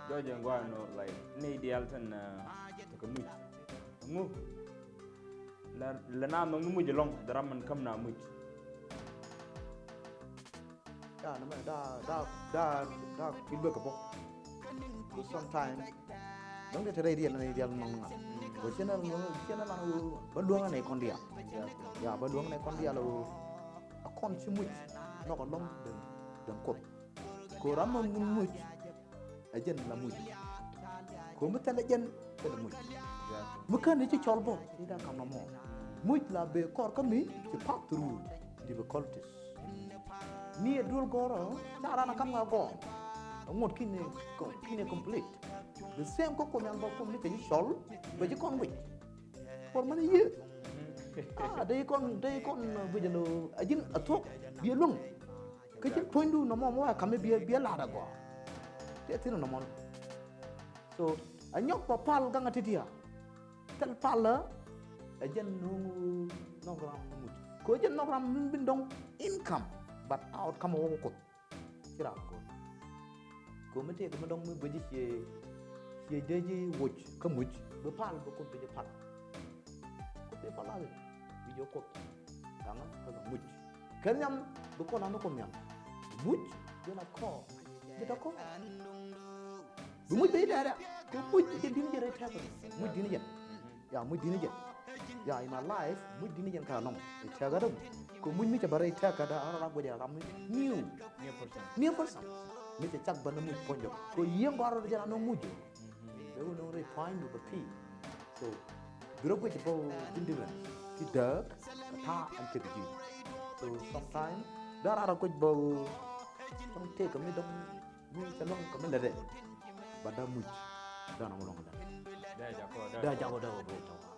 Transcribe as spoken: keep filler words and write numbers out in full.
Jɔc ɛn gua̱a̱ nɔ, like, nɛy diaal tin, uh, tekɛ muc. Ŋu? La, la na nhɔk ni muc ɛlɔ̱ŋ, the ram min käm na muc. Ya, ni mɛ, da, da, da, da, ki luek kɛ bɔ. Ku sometimes, dɔ̱ŋ dee te rɛy diaal, nɛy diaal nhɔk ni ŋa̱. Ku cɛ na, cɛ na lan ɣöö, ba luäŋä nɛy kɔn diaal. Ya, ba luäŋä nɛy kɔn diaal ɣöö, a kɔn ci muc, nhɔk ɛlɔ̱ŋ, den, den Kuoth. Ku ram mi ŋun muc, ɛ jɛn la muc. Ku mi thilɛ jɛn, thilɛ muc. Mi kän ni ci cɔl bä, i̱ da kam nɔmɔ. Muc la bee kɔr kä mi ci pass through difficulties. Ni ɛ duel gɔ̱rä, ca ran a kam ŋa gɔ̱r. Ɛ ŋuɔ̱t kinɛ, kinɛ complete. The same kä Kuoth Nhial bä, Kuoth mi cɛ ci cɔl, bɛ ci kɔn guic. Kuɔr mɛn yiëë. Ah, dee kɔn, dee kɔn, uh, guic ɛn ɣöö a ji̱n a thuɔ̱k, bi ɛ luäŋ. Kä ji̱n puɔ̱nydu nɔmɔ mɔ wa ka̱m mi bi ɛ, bi ɛ la̱t a gɔaa. Tëë thi̱n nɔmɔ. So, a nyɔk pa pal gaŋ a ti̱ti̱ a. Thil pal ɛ, a jɛn nuŋ nhɔk ram muc. Kɛ jɛn nhɔk ram mi bi dɔ̱ŋ income, but outcome wä wä Kuoth. Ci ram go̱o̱r. Kɛ mi tëëk mi dɔ̱ŋ mi guic ciɛ, ciɛ dee ji̱ woc kä muc, bi pal, bi Kuoth bi ji̱ pal. Kuoth bi pal a bi ji̱ Kuoth. Kaŋä kä muc. Kɛ nhiam bi kɔn a ni Kuoth nhiam. Muc, bi la kɔɔk. Bi ta kɔɔk. Bi muc bi dɛɛrɛ. Kɛ muc jɛ di̱n jɛ rɛy tɛth. Muc di̱n jɛ. Ya, muc di̱n jɛ. Ya, in my life, muc di̱n jɛ kɛ lɔŋ. Ɛ tɛk kä dɔ̱ŋ. Kɛ muc mi cɛ bä rɛy tɛk kä dɔ̱ŋ, a rɔ rak guic ɛ ram mi new. New person. New person. Mi cɛ cak bä ni muc puɔ̱ny jɔk. Kɛ yiëŋ gɔaa rɔ jɛ ram ni muc jɔk. Bɛ wä ni rɛy puɔ̱ny du bä pi̱i̱. So, bi rɔ guic bä ji̱n difference. Ti dääk, kɛ ta̱a̱ ɛn tëk ji̱. So, sometimes, dee ram rɔ guic bä, dɔ̱ŋ tëk kɛ mi dɔ̱ŋ, mi cɛ lɔŋ kɛ mi lätdɛ. Ba dee muc. Dee na mi lɔŋ dee. Dee jakɔ, dee jakɔ, dee wä bä tɔ̱.